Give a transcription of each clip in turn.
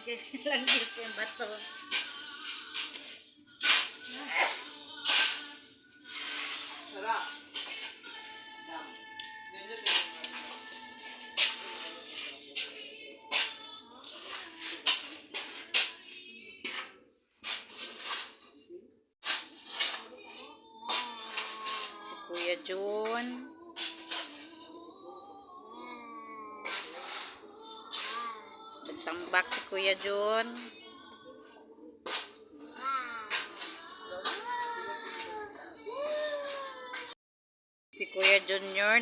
Langgis yung bato. Tara. Si Kuya Jun. Nagtambak si Kuya Jun. Si Kuya Junior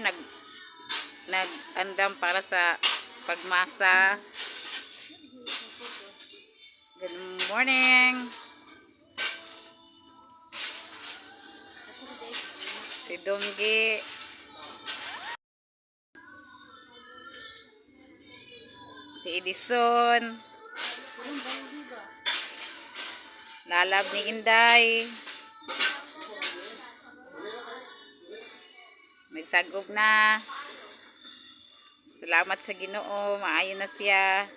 nag-andam para sa pagmasa. Good morning. Si Donggi. Si Edison. Lalab ni Inday. Nagsagob na. Salamat sa Ginoo, maayo na siya.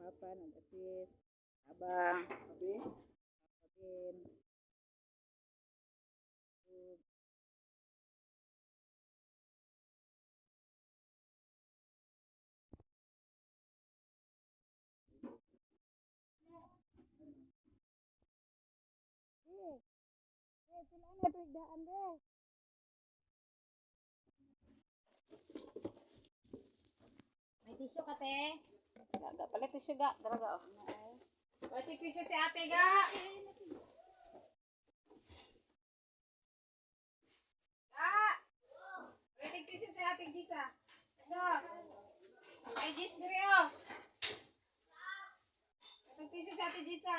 Papa nag-assist. Aba. Abi? Papa din. May tissue ka, te? Ga, palit siya ga. Dara ga. Oh. Palit siya si ate ga. Ga. Palit siya si ate Gisa. Ano? Ay Gis diri oh. Palit siya si ate Gisa.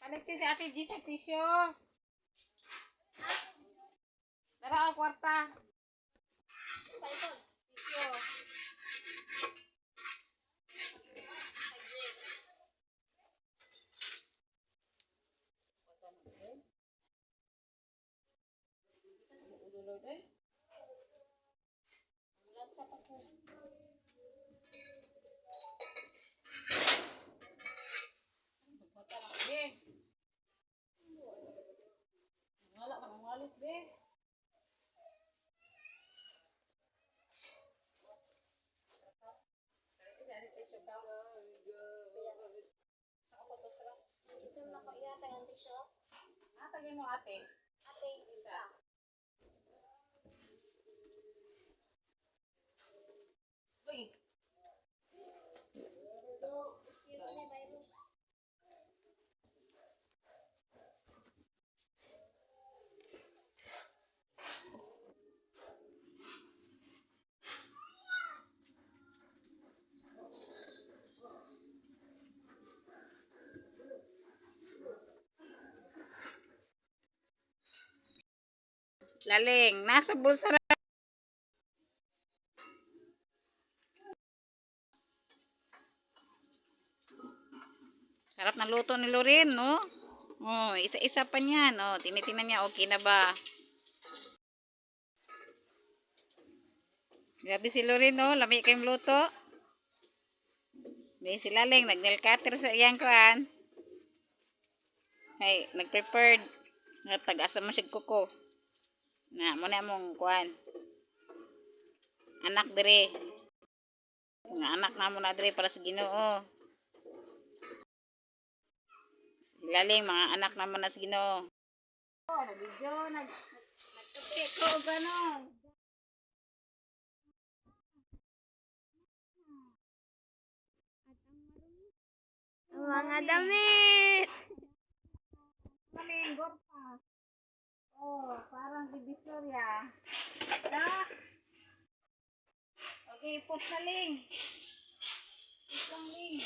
Palit si ate Gisa tissue. Dara oh, kwarta. Tissue. Be. Wala ka nang walit, be. Ito na ko iya ang tissue. Ah, tagay mo ate. Ate, isa. Excuse me, virus. Laling, nasa bulsa na. Sarap na luto ni Lorin, no? Oh, isa-isa pa niyan. Oh, tinitingnan niya, okay na ba? Grabe si Lorin, no? Lami kayong luto. May si Laling, nag-nail cutter sa iyang kuan. Hey, nag-prepared. Nagtag-asa mo siya kuko. Na, mo na mong kuan. Anak dire. Nga anak na mo na dire para sa Ginoo. Laling mga anak na mo na sa Ginoo. Oh, nag-video, nagtupi ko og ganon. Mga damit! Kaming gorpa. Oh, parang divisoria. Da. Okay, post na ling. Post lang ling.